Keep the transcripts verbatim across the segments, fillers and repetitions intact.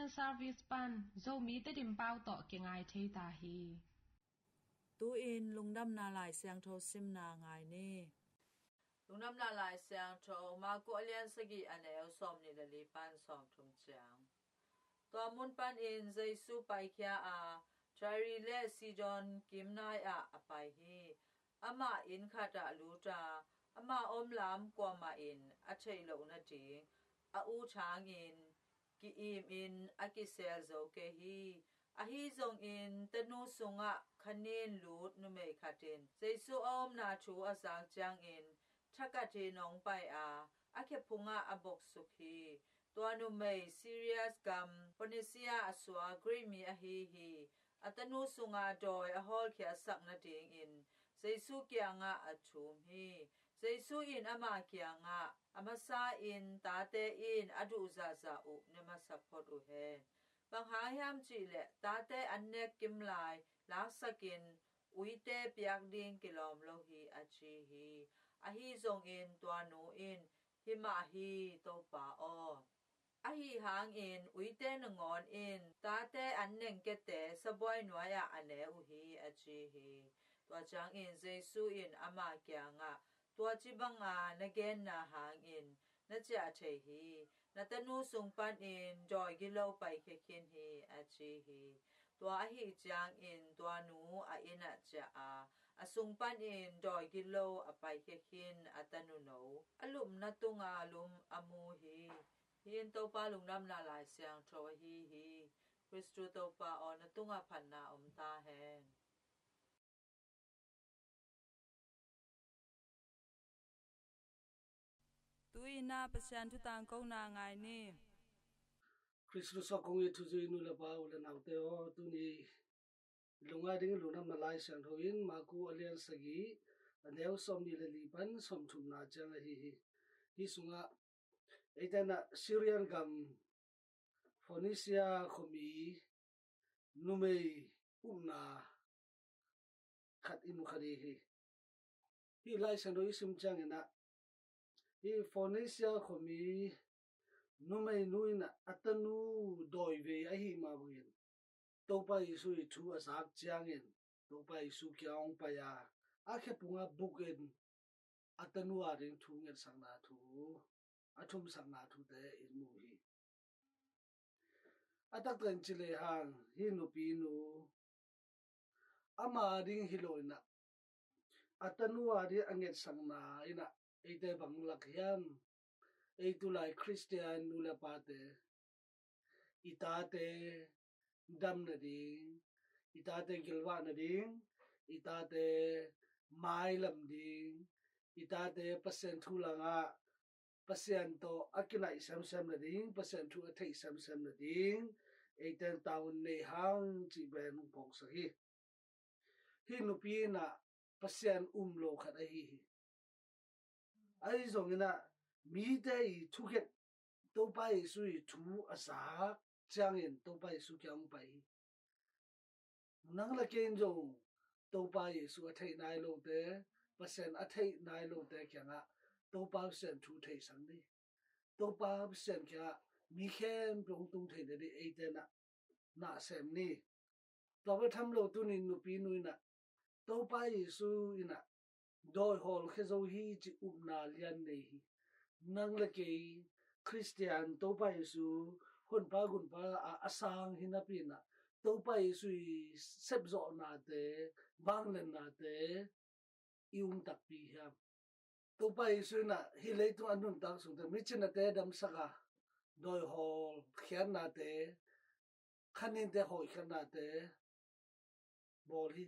Service pan Zomi Tedim pau tawh kingai thei ta hi. Tu-in Lungdamna Lai Siangtho simna ngai ni. Lungdamna Lai Siangtho Marku a lian sagih, a neu sawmnih le li pan sawmthum ciang. Tua mun panin Jesu paikhia a, Tyre le Sidon kimnai ah a pai hi. Amah inn khatah lut a, ama omlam kuamah in a theih loh nading a ut hangin ki-imin a kisel zo kei hi. Ahi zongin tanu sungah khanin lut numei khat in Jesu a omna thu a zak ciangin thakhatin hong pai a, a khe phungah a boksuk hi. Tua numei Sirias gam Phoenicia a suak Greek mi ahi hi. A tanu sungah dawi a hawlkhiatsak nadingin Jesu kiangah a thum hi. Jesu in ama kiangah, a masa in tate in a duh zahzah uh ne masa phot uh hen. Bang hang hiam cihleh tate an nek kimlai laksakin uite piak ding kilawm lo hi, a ci hi. Ahi zongin tua nu in, hi mah hi, Topa aw. Ahi hangin uite nangawn in tate an nengkete sabuai nuai-ah a ne uh hi, a ci hi. Tua ciangin Jesu in ama kiangah, tua ci banga na genna hangin na ciah thei hi. Na tanu sung panin dawi gilo paikhia khin hi, a ci hi. Tua ahi ciangin tua nu a innah ciah a, a sung panin dawi gilo a paikhia khin a tanu no a lumna tunga lum a mu hi. Hih in Topa Lungdamna Lai Siangtho ahi hi. Kristu Topa aw, na tungah phatna om ta hen. Tu-in ah Pasian thu tangkona ngai ni. Kristu sawkong i thuzui nu le pa, u le naute aw, tuni lungngai ding i Lungdamna Lai Siangtho in Marku a lian sagih, a neu sawmnih le li pan sawmthumna ciang ahi hi. Hih sungah eite in ah Syrian gam Phoenicia khuami numei upna khat i mu kha ding hi. Hih Lai Siangtho i sim ciangin ah, hih Phoenicia khuami numeinu in ah a tanu dawi ve ahih mah bangin Topa Jesu i thu a zak ciangin Topa Jesu kiang hong pai a, a khe phungah bukin a tanu a ding thu ngetsakna thu, a thumsakna thute i mu hi. A taktak in ci lehang, hih nupinu ama ding hi lo in ah, a tanu a ding a ngetsakna in ah eite bang lak hiam? Ei tulai Khristian nu le pate, i tate dam nading, i tate gilvah nading, i tate mailam ding, i tate Pasian thu langah Pasian tawh a kinaih semsem nading, Pasian thu a theih semsem nading eite in tavuan nei hang cih pen hong phawksak hi. Hih nupi in ah Pasian um lo khat ahi hi. Ahi zongin ah mite i thukhen, Topa Jesu i thu a zak ciangin Topa Jesu kiang hong pai hi. Nang le kei in zong Topa Jesu a theih nai lote, Pasian a theih nai lote kiangah Topa Pasian thu theisak ni. Topa Pasian kiangah mi khempeuh hong tung theih nading eite in ah na sem ni. Tua bek tham lo, tuni nupinu in ah Topa Jesu in ah dawi hawlkhia zo hi cih upna lian nei hi. Nang le kei Khristian, Topa Jesu honpa gunpa a, a sang hi napi in ah Topa Jesu i sepzawhnate, vangliatnate i um takpi hiam? Topa Jesu in ah hih leitung a nuntak sungte micinate damsak a, dawi hawlkhiatnate, khaninte hawlkhiatnate bawl hi.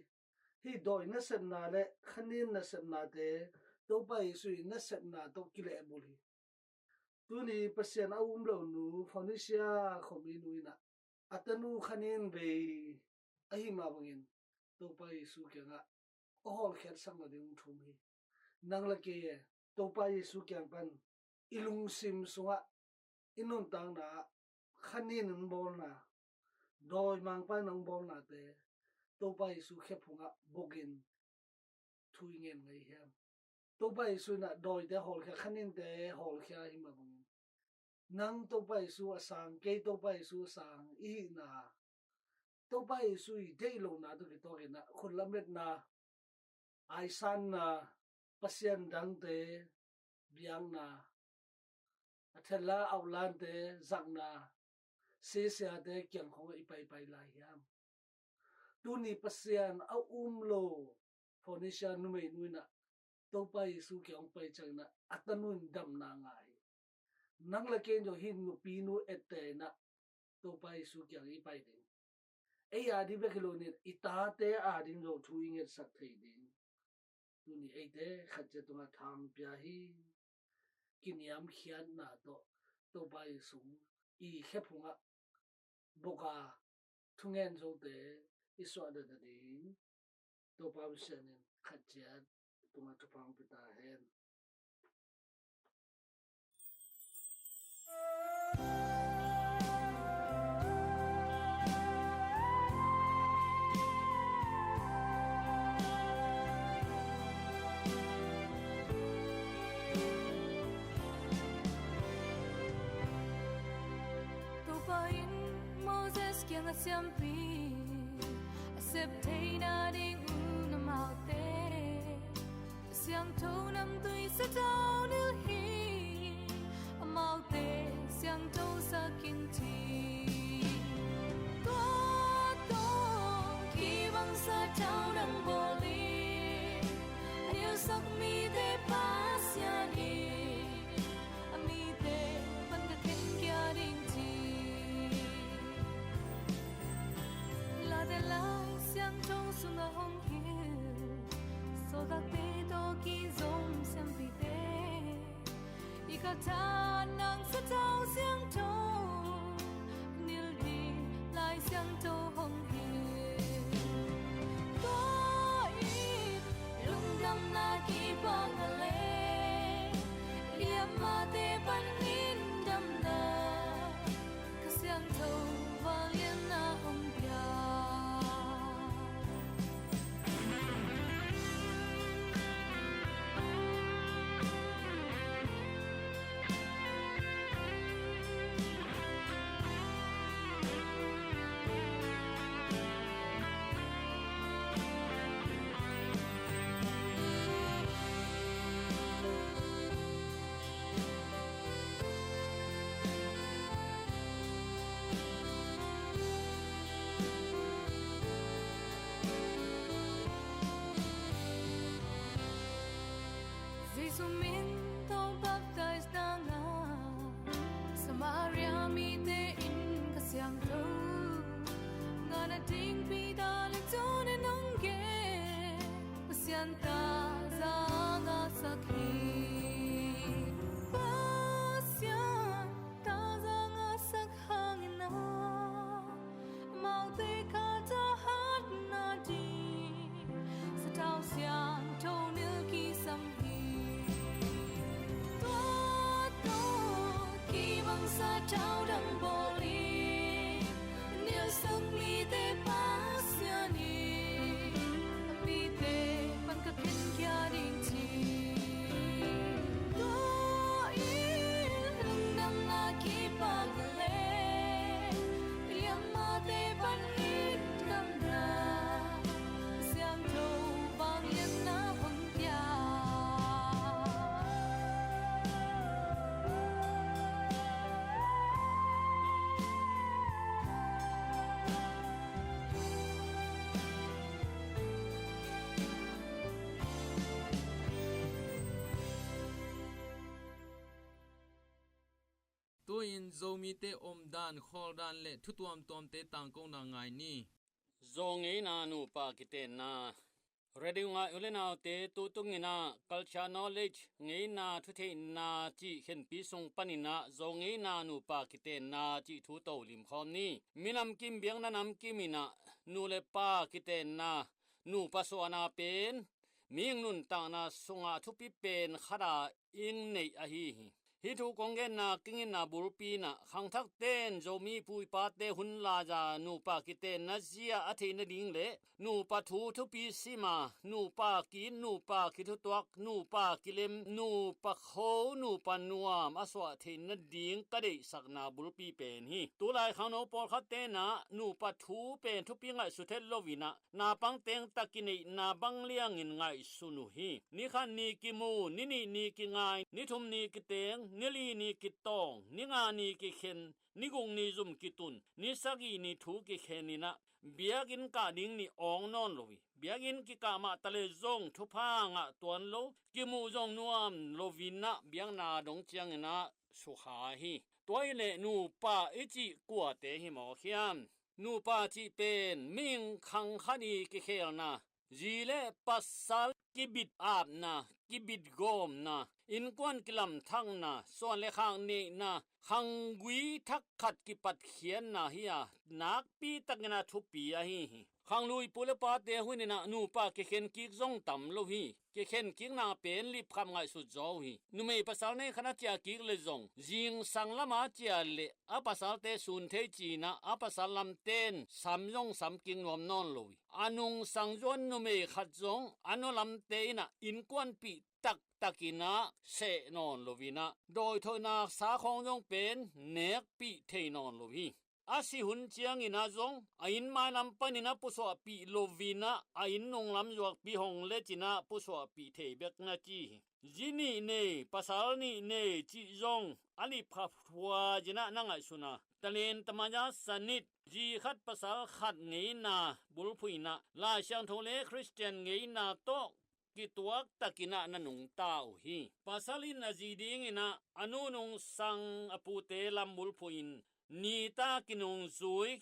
Hih dawi nasepna le khanin nasepnate Topa Jesu i nasepna tawh kilehbulh hi. Tuni Pasian a um lo nu, Phoenicia khuami nu in ah a tanu khanin vei ahih mah bangin Topa Jesu kiangah a hawlkhiatsak nading hong thum hi. Nang le kei e, Topa Jesu kiang pan i lungsim sungah, i nuntakna ah khanin in bawlna, dawimangpa in hong bawlnate Topa Jesu khe phungah bukin thu i ngen ngei hiam? Topa Jesu in ah dawite hawlkhia, khaninte hawlkhia ahih mah bangin Nang Topa Jesu a sang, kei Topa Jesu a sang i hihna, Topa Jesu i deih lohna tawh kituakin ah khut lametna, aisanna, pasian dangte biakna, a thela auhlante zakna, sisiate kiang khawng i paipai lai hiam? Tuni Pasian a um lo Phoenicia numeinu in ah Topa Jesu kiang hong pai ciangin ah a tanu in damna ngah hi. Nang le kei in zong hih nupinu etteh in ah Topa Jesu kiang i pai ding. Ei ading bek hi lo in i tate ading zong thu i ngetsak thei ding. Tuni eite khat ciat tungah thang pia hi. Kiniamkhiatna tawh Topa Jesu i khephungah bok a thungen zote i suahdah nading Topa Pasian in khat ciat tungah thupha hong pia ta hen. Topa in Moses kiangah siampi a sep theihna ding un amaute a siangtho namtui satau nilh hi. Amaute siangtho sak in ci. Tua tawh kibang satau nang bawl in a hilhsak mite Pasian in a mite pan ka khen kia ding ci. Late Lai Siangtho sungah hong hilh sawltakte tawh kizom siampite i ka tha nang satau siangtho nilh ding Lai Siangtho hong hilh. Tua in lungdamna kipak a le liamate panin damna, Kha Siangtho vangliatna hong pia. Jesu min tawh baptize nangah Samaria mite in Kha Siangtho ngah nading Peter le John in hong gen. Pasian taza ngahsak hi. Pasian taza ngahsak hangin ah amaute kha thahatna ding satau siangtho nilh kisam hi. Tua tawh kibang satau dang bawl in a nilhsak mite Pasian in a mite pan ka khenkhia ding ci. Tua in lungdamna kipak le liammate panin damna, siangtho vangliatna hong pia. Tu-in Zomite omdan, khawldan le thu tuamtuamte tangkona ngai ni. Zo ngeina nupa kitenna. Radio ngai u le naute, tu tungin ah Culture Knowledge, ngeina thutheihna cih khenpi sung panin ah Zo ngeina nupa kitenna cih thu to limkhawm ni. Minam kim biakna nam kim in ah nu le pa kitenna, nupa suahna pen mihing nuntakna sungah thupi pen khat a in neih ahi hi. Hih thu kong genna kingin a bulpi in ah khangthakte in Zomi pu i pate hun laza nupa kitenna zia a theih nading le nupa thu thupi sima, nupa ki-it, nupa kithutuak, nupa kilem, nupa kho, nupa nuam a suah theih nading ka deihsakna bulpi pen hi. Tulai khangno pawlkhatte in ah nupa thu pen thupi ngaihsut het lo in ah naupang teng tak kineihna bang liangin ngaihsun uh hi. Ni khat ni kimu, ni nih ni kingai, ni thum ni kiteng, ni li ni kitawng, ni nga ni kikhen, ni guk ni zum kitun, ni sagih ni thu kikhen in ah biakinn kah ding ni awng nawn lo hi. Biakinn kikah mah ta le zong thupha ngah tuan lo, kimuh zong nuam lo in ah biakna dong ciangin ah sukha hi. Tua hi leh nupa i cih kuate hi mawk hiam? Nupa cih pen mihing khang khat i kikhelna, zi le pasal kibit apna, kibit gawmna, innkuan kilamthakna, suan le khak neihna, khanggui thak khat kipatkhiatna hi a, nakpi takin a thupi ahi hi. Khanglui pu le pate hun in ah nupa kikhen kik zong tam lo hi. Kikhen kikna pen lipkhap ngaihsut zaw uh hi. Numei pasal nei khat a ciah kik le zong zingsang lama ciah leh a pasalte sun thei ci-in ah a pasal lamte in sam zong sam kik nuam nawn lo hi. A nungsang zuan numei khat zong a nu lamte in ah innkuanpih taktak in ah seh nawn lo in ah dawithoihna sa khawng zong pen nekpih thei nawn lo hi. A si hun ciangin ah zong a inn mailam panin a pusuahpih lo in ah a inn nunglam zuakpih hong lecin ah pusuahpih thei bek na ci hi. Zi nih nei, pasal nih nei cih zong a lipkhap huai in ah na ngaihsun a, Talen Tamaya Sanit, zi khat pasal khat ngeina bulphuh in ah Lai Siangtho le Khristian ngeina tawh kituak takin ah na nungta uh hi. Pasal in a zi dingin ah a nu nungsang a pute lam bulphuh in nita kinungzui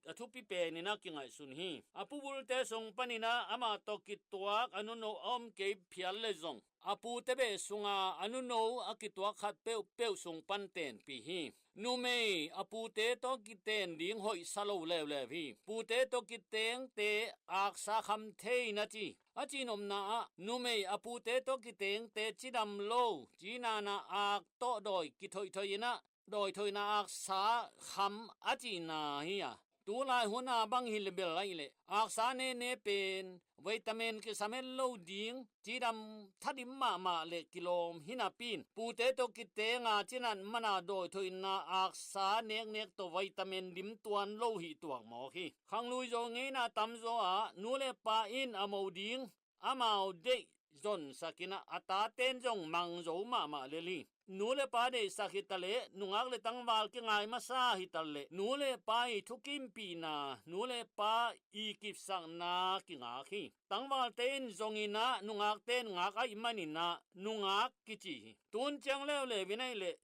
a thupi penin a kingaihsun hi. A pu bulte sung panin ah amah tawh kituak a nuno a om kei phial le zong a pute beh sunga a nuno a kituak khat peuhpeuh sung pan tenpih hi. Numei a pute tawh kiten ding hoihsa lo leuleu hi. Pute tawh kitengte aksa kham thei na ci. A cihnopna ah numei a pute tawh kitengte cidam lo, cinana ak tawh dawi kithoihthoih in ah dawithoihna aksa kham a cihna hi a, tulai hun a bang hi le bel ahih leh aksa nene pen vitamin kisam het lo ding, cidam thadim mahmah le kilawm hi napi in pute tawh kitenga cinat mana dawithoihna aksa neknek tawh vitamin dim tuan lo hih tuak mawk hi. Khanglui zaw ngeina tamzaw ah nu le pa in a mo ding amau deih zonsak in ah a taten zong mang zo mahmah lel hi. Nu le pa deihsak hi ta leh nungak le tangval kingai masa hi ta leh nu le pa i thukimpihna, nu le pa i kipsakna kingak hi. Tangvalte in zong in ah nungakte in ngak ahih manin ah nungak kici hi. Tun ciang leuleu in ahih leh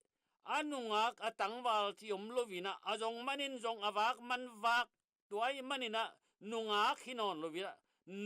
a nungak a tangval ci om lo in ah a zong manin zong a vak man vak, tua ahih manin ah nungak hi nawn lo in ah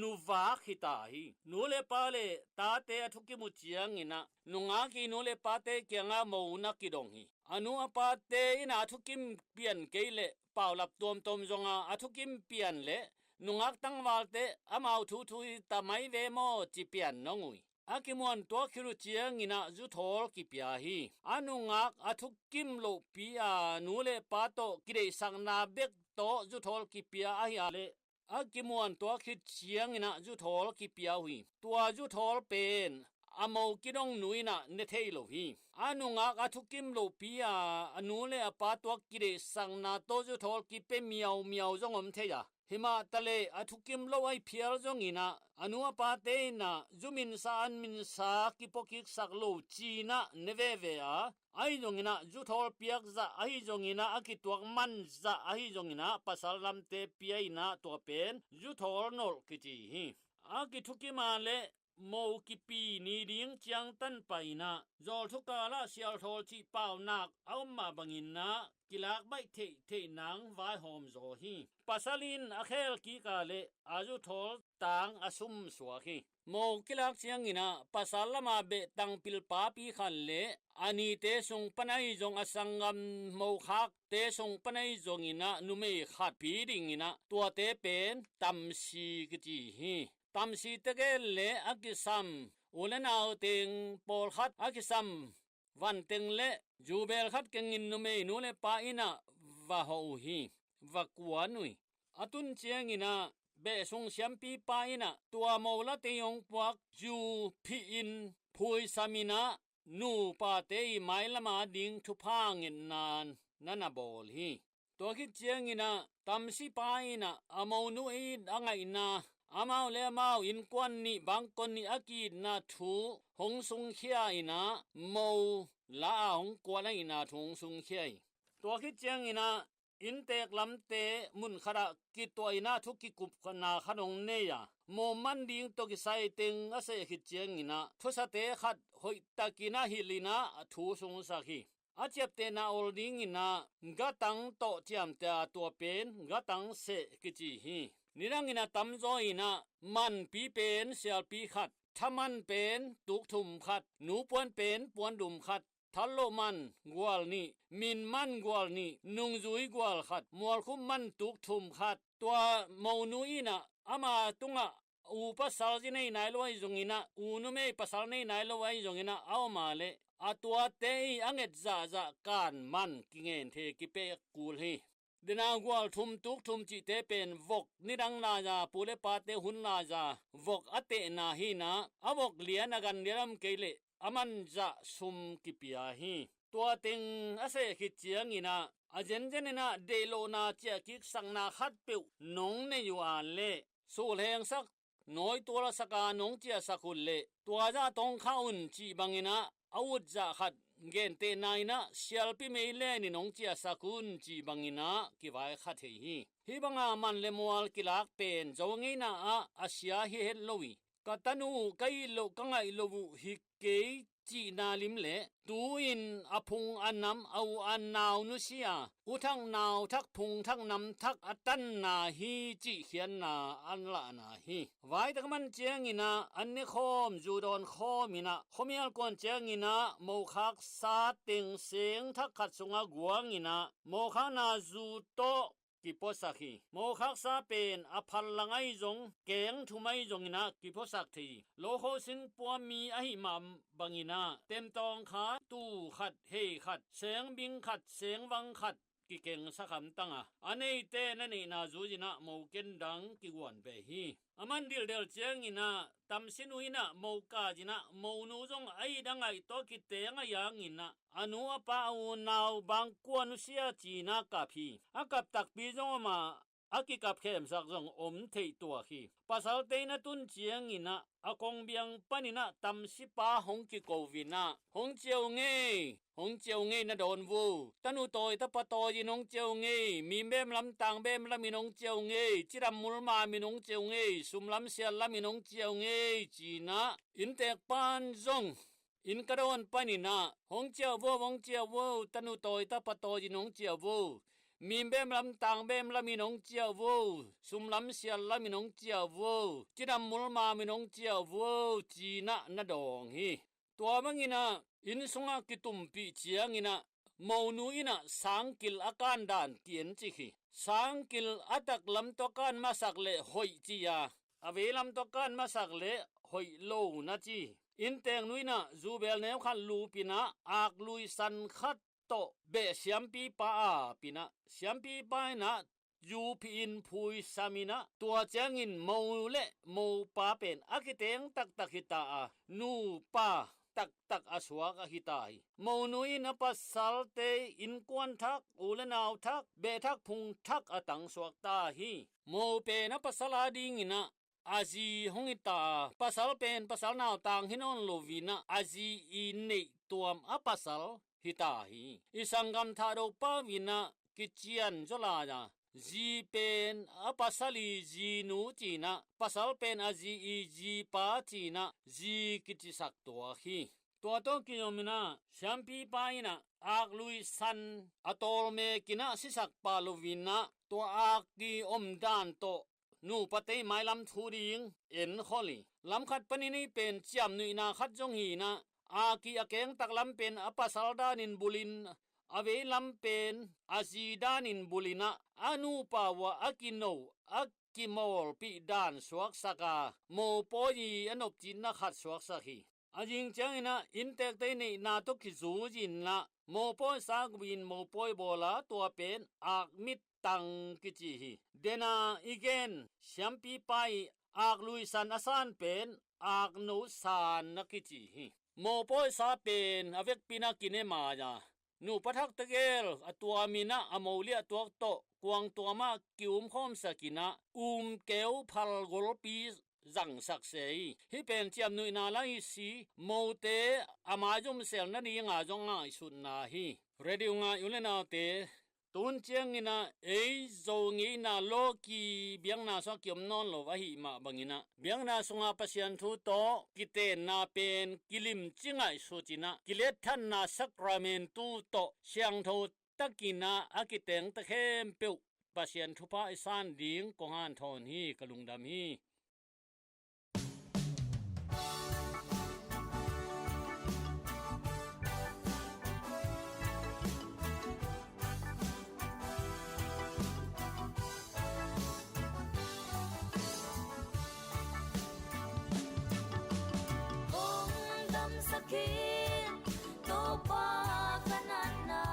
nuvak hi ta hi. Nu le pa le tate a thukim uh ciangin ah nungak i nu le pate kiangah mo na kidong hi. A nu a pate in a thukim pian kei leh paulap tuamtuam zonga a thukim pian leh nungak tangvalte amau thu thu hi ta mai ve maw ci pian nong uh hi. A kimuan tuak khit uh ciangin ah zuthawl kipia hi. A nungak a thukim lohpi a nu le pa tawh kideihsakna bek tawh zuthawl kipia ahih a leh a kimuan tuak khit ciangin ah zuthawl kipia uh hi. Tua zuthawl pen a mo kidong nu in ah ne thei lo hi. A nungak a thukim lohpi a a nu le a pa tuak kideihsakna tawh zuthawl kipia miaumiau zong om thei a, himah ta leh a thukim lo ahi phial zongin ah a nu a pate in ah zu minsa an minsa kipuakiksak lo ci-in ah ne veve a, ahi zongin ah zuthawl piak zah ahi zongin ah a kituak man zah ahi zongin ah pasal lamte pia in ah tua pen zuthawl nolh kici hi. A kithukim a leh mo kipi ni ding ciangtan pai in ah zawlthu kal ah sialthawl cih paunak a om mah bangin ah kilak baih theihtheih nang vaihawm zaw hi. Pasal in a khel kik a leh a zuthawl tang a sumsuak hi. Mo kilak ciangin ah pasal lama behtang pilpapi khat le a nite sung pan ahi zong a sanggam mo khakte sung pan ahi zongin ah numei khat pi dingin ah tuate pen tamsi kici hi. Tamsi tegel le a kisam u le nau teng pawlkhat a kisam vanteng le jubel khat kengin numeinu le pa innah va hawh uh hi. Va kuan uh hi. A tun cianginah beh sung siampipa innah tua mo latei hong puak zu phihin phuisaminah nupate i mailama ding thupha ngetna na na bawl hi. Tua khit cianginah tamsipa innah a monu it a ngaihna, amau le amau innkuan nih bangkon nih a ki-itna thu hong sungkhia innah mo la-a hong kuan a itna thu hong sungkhia hi. Tua khit cianginah inntek lamte mun khatah kituah innah thu kikupna khat hong nei a, mo man ding tawh kisai teng a seh khit cianginah thusate khat hoihtakin a hilh innah a thu sungsak hi. A ciaptehna ol dinginah gatang tawh ciamteh a, tua pen gatang seh kici hi. Nidanginah tamzaw innah manpi pen sialpi khat, thaman pen tukthum khat, nupuan pen puandum khat, thalloh man gual nih, min man gual nih, nungzui gual khat, mualkhum man tukthum khat. Tua monu innah ama tungah u pasal zi nei nai lo ahi zonginah, u numei pasal nei nai lo ahi zonginah a om a leh a tuate i a nget zahzah kan man kingenthe kipeh kul hi. Dena gual thum tukthum cihte pen vok nidang lai-a, pu le pate hun lai-a vok a tehna hinah, a vok lian a gan lian om kei leh a manzah sum kipia hi. Tua teng a seh khit cianginah a zenzeninah deihlohna ciahkiksakna khatpeuh nong nei uh a leh, sulhengsak, nawitualsak a nong ciahsak uh leh tua zah tawngkha un cih banginah a utzah khat gentehna innah sialpi meilen in hong ciahsak un cih banginah kivai kha thei hi. Hih banga man le mual kilak pen Zo ngeina ah a sia hi het lo hi. Ka tanu ka it loh ka ngaih loh uh hi kei cihna lim le tu-in a phung a nam a u a nau nusia, u thak nau thak phung thak nam thak a tanna hi cih khiatna an lahna hi. Vaitak man cianginah an nekhawm zu dawn khawminah khuamial kuan cianginah mokhaksa teng seng thak khat sungah guanginah mokhakna zu tawh kipuasak hi. Mokhaksa pen a phallang ahi zong, keng thum ahi zonginah kipuasak thei hi. Lokho singpua mi ahi mah banginah temtawngkha tu khat, hei khat, sengbing khat, sengvang khat kikengsak hamtang a, a neite na neihna zuizinah mo kendang kiguan ve hi. A man dildel cianginah tamsinu innah mo kah zinah monu zong a it a ngaih tawh kiteng a yanginah a nu a pa a unau bangkua nusia cinah kap hi. A kap takpi zong om a, a kikap khemsak zong om theih tuak hi. Pasalte in a tun cianginah a kongbiang paninah tamsipa hong kiko uh inah, hong cia uh ngei, hong cia uh ngei na dawn vo. Tanu tawi tapa tawi in hong cia uh ngei, mim bem lam tang bem lamin hong cia uh ngei, cidam mul mamin hong cia uh ngei, sumlam sial lamin hong cia uh ngei cinah inntek pan zong inn ka dawn paninah, hong cia uh vo, hong cia uh vo, tanu tawi tapa tawi in hong cia uh vo. Mim bem lam tang bem lamin hong cia uh vo, sumlam sial lamin hong cia uh vo, cidam mul mamin hong cia uh vo cinah na dawng hi. Tua banginah inn sungah kitumpih cianginah monu innah sangkil a kan dan kiencik hi. Sangkil a taklam tawh kan masak le hoih ci-a, a veilam tawh kan masak le hoih lo na ci. Innteknu innah zubel neu khat lupinah aklui san khat tawh beh siampipa apinah, siampipa innah zu phihin phuisaminah, tua ciangin mo le mopa pen a kiteng taktak hita a, nupa taktak a suak a hita hi. Monu in a pasalte innkuan thak, u le nau thak, beh thak phung thak a tangsuak ta hi. Mo pen a pasal a dinginah a zi hong hita a, pasal pen pasal nautang hi nawn loinah a zi i neihtuam a pasal hita hi. I sanggam thahdopa uh innah kician zaw lai-a, zi pen a pasal i zinu cinah, pasal pen a zi i zipa cinah zi kicisak tuak hi. Tua tawh kizominah siampipa innah aklui san a tawlmekinah sisak pah loinah tua ak i omdan tawh nupate i mailam thu ding enkhol hi. Lamkhat panin ei pen ciamnuihna khat zong hinah, aki a kengtak lam pen a pasal danin bulhin, a veilam pen a zi danin bulhinah, a nupa uh a kino a kimawlpih dan suaksak a, mopawi i a nopcitna khat suaksak hi. A zing ciangin ah innteekte i neihna tawh kizui-in ah mopawi sa gupin mopawi bawl a, tua pen akmit tang kici hi. Dena i gen siampipa i aklui san a san pen akno san a kici hi. Mopawi sa pen a vekpi-in ah kine mai a, nupa thak tegel a tuamin ah a mo liahtuak tawh kuang tuam ah ki-umkhawmsak in ah umkeu phal golpi zangsak se hi. Hih pen ciamnuihna la hi si, mote a maizum sel nadinga zong ngaihsutna hi. Radio ngai u le naute, tun ciangin ah ei Zo ngeina lawki biakna sungah kiom nawn lo ahih mah bangin ah, biakna sunga Pasian thu tawh kitenna pen kilimci ngaihsut in ah, kiletthanna sakramentu tawh siangtho takin ah a kitengte khempeuh Pasian thupha i san ding kong hanthawn hi, ka lungdam hi. Hong damsak in, Topa ka natna,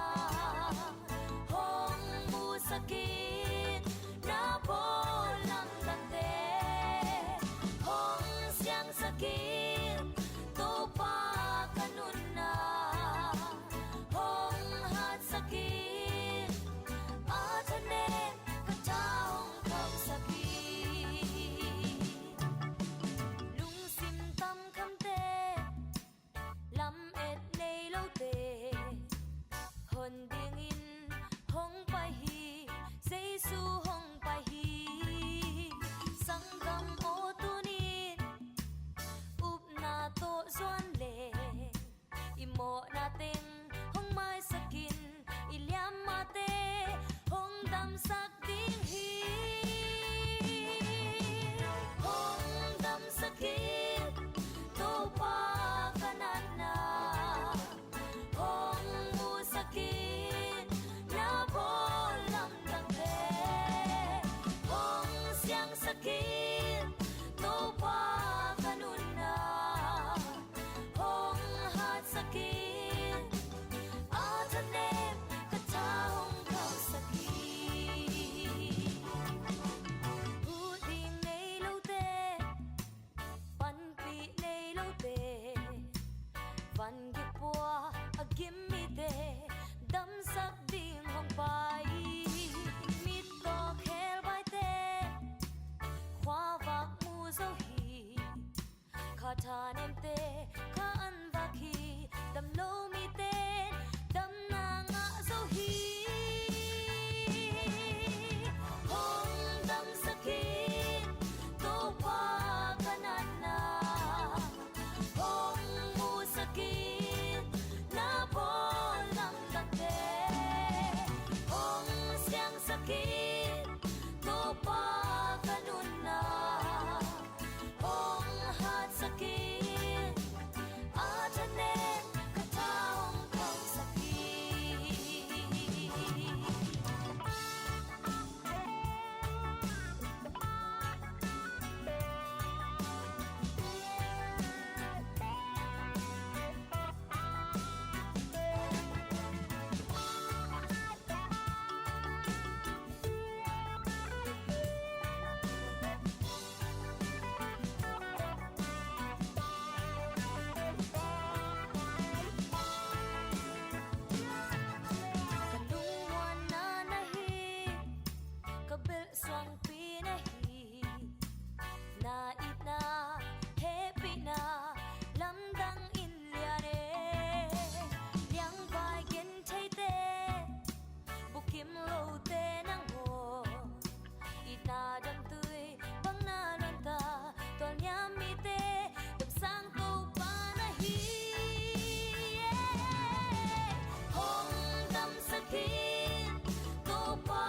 hong musak in, na bawl lamdangte, hong siangsak in, Topa ka nunna, hong hatsak in, a thanem ka tha hong khauhsak in. Lungsim tam khamte, lamet nei lote, hon dingin hong pai hi, Jesu hong pai hi. Sanggam aw, tuni-in upna tawh zuan le, i mawhna teng hong maisak in, i liammate hong damsak ding hi. Hong damsak in, Topa ka natna, hong musak in, na bawl lamdangte, hong siangsak in, Topa ka nunna, hong hatsak in, a thanem ka tha hong khauhsak in. Huh ding nei lote, panpih nei lote, van gik pua a gim mite, damsak ding hong pai. Mittaw khelbaite, khuavak mu zo hi. Kha thanemte kha an vak hi. Damlo mite damna ngah zo hi. Hong damsak in, Topa ka natna, hong musak in, na bawl lamdangte, hong siangsak in, Topa ka nunna, hong hatsak in, a thanem ka tha hong khauhsak in. Ka lungmuanna na hi, ka belh suangpi na hi. Na itna, hehpihna lamdang in lian e. Liangvai gentheite, bukim lote nang aw. Itna damtui bang na luanta, tualniam mite damsang Topa na hi. Hong damsak in, Topa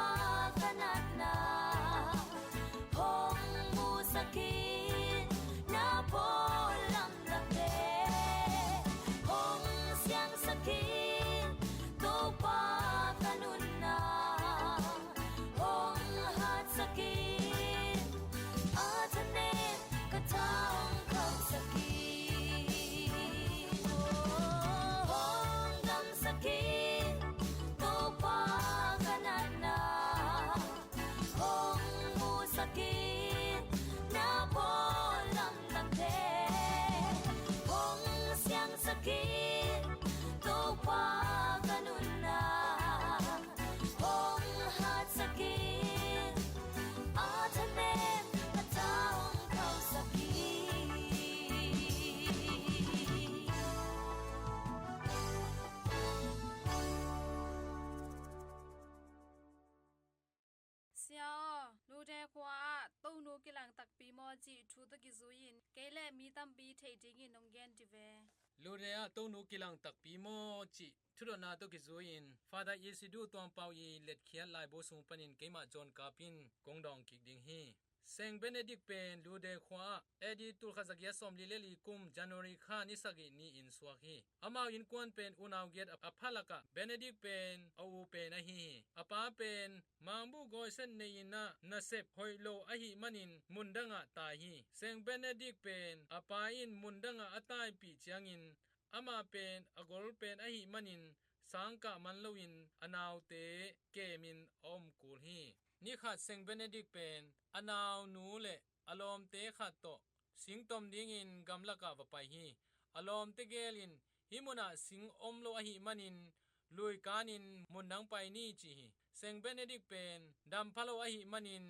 ka natna, hong musak in, na bawl lamdangte, hong siangsak in, Topa ka nunna, hong hatsak in, a thanem ka tha hong khauhsak in. kik, Topa ka nunna hong hatsak in, a thanem a ta hong khauhsak in. Sia aw, Lude khua ah Tonu kilang takpi maw cih thu tawh kizui-in kei le mi tampi theih dingin hong gen dih ve. Lude ah Tonu kilang takpi maw cih thudotna tawh kizui-in Father Isidore Tuangpau i letkhiat laibu sung panin keimah John Kap in kong dawng kik ding hi. Saint Benedict pen Lude khua ah A D tulkhat zagiat sawmli le li kum January kha ni sagih ni-in suak hi. Amau innkuan pen unau giat a pha lakah Benedict pen a u pen ahi hi. A pa pen mangbuh gawiset nei-in ah nasep hoih lo ahih manin mundangah tai hi. Saint Benedict pen a pa in mundangah a taipih ciangin amah pen a gol pen ahih manin sangkah man loin a naute kemin a om kul hi. Nikhat Saint Benedict pen a naunu le a lawmte khat tawh singtom dingin gamlakah va pai hi. A lawmte gelin hih munah sing om lo ahih manin lui kanin mundang pai ni ci hi. Saint Benedict pen dam pha lo ahih manin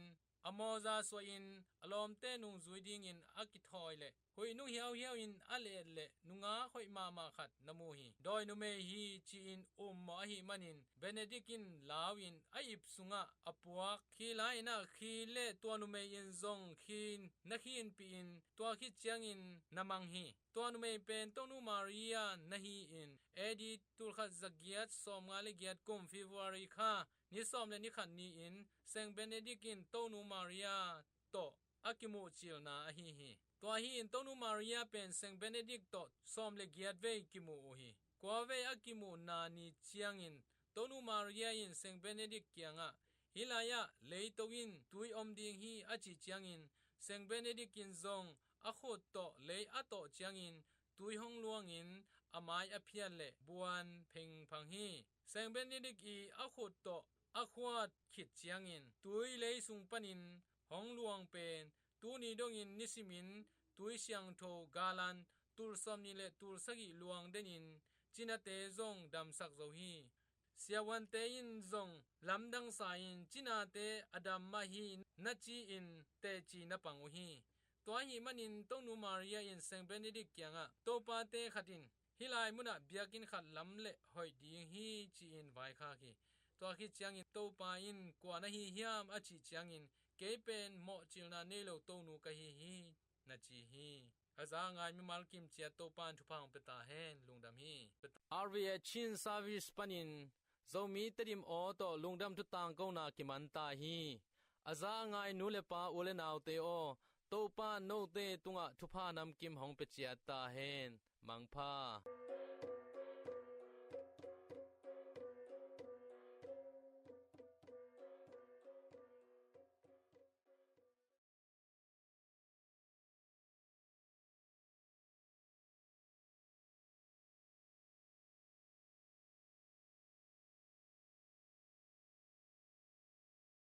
a mawza suahin a lawmte nungzui dingin a kithawi leh huih nung hiauhiau in a let leh nungak hoih mahmah khat na mu hi. Dawi numei hi ci-in ummawh ahih manin Benedict in lau-in a ip sungah a puak. Khi lai-in ah khi le tua numei in zong khi na khinpih in tua khit ciangin na mang hi. Tua numei pen Tonu Maria na hi-in A D tulkhat zagiat sawmnga le giat kum February kha ni sawm le ni khat ni-in Saint Benedict in Tonu Maria tawh a kimuhcilna ahi hi. Tua hi-in Tonu Maria pen Saint Benedict tawh sawm le giat vei kimuh uh hi. Kua vei a kimuhna ni ciangin Tonu Maria in Saint Benedict kiangah hih lai-ah leito in tui om ding hi a cih ciangin Saint Benedict in zong a khut tawh lei a tawh ciangin tui hong luangin a mai a phiat leh buan phengphang hi. Saint Benedict i a khut tawh a khuat khit ciangin tui lei sung panin hong luang pen tuni dongin nisimin tui siangtho galan tul sawmnih le tul sagih luang denin cinate zong damsak zo hi. Siavuante in zong lamdang sa-in cinate a dam mah hi na ci-in teci na pang uh hi. Tua ahih manin Tonu Maria in Saint Benedict kiangah Topate khat in hih lai munah biakinn khat lam le hoih ding hi ci-in vaikhak hi. Tua khit ciangin Topa in kua na hi hiam a cih ciangin kei pen mawhcilna nei lo Tonu ka hi hi na ci hi. A za a ngai mimal kim ciat Topa in thupha hong pia ta hen. Lungdam hi. R V A Chin Service panin Zomi Tedim aw tawh lungdam thu tangkona kiman ta hi. A za a ngai nu le pa u le naute aw, Topa note tungah thupha namkim hong pia ciat ta hen. Mangpha.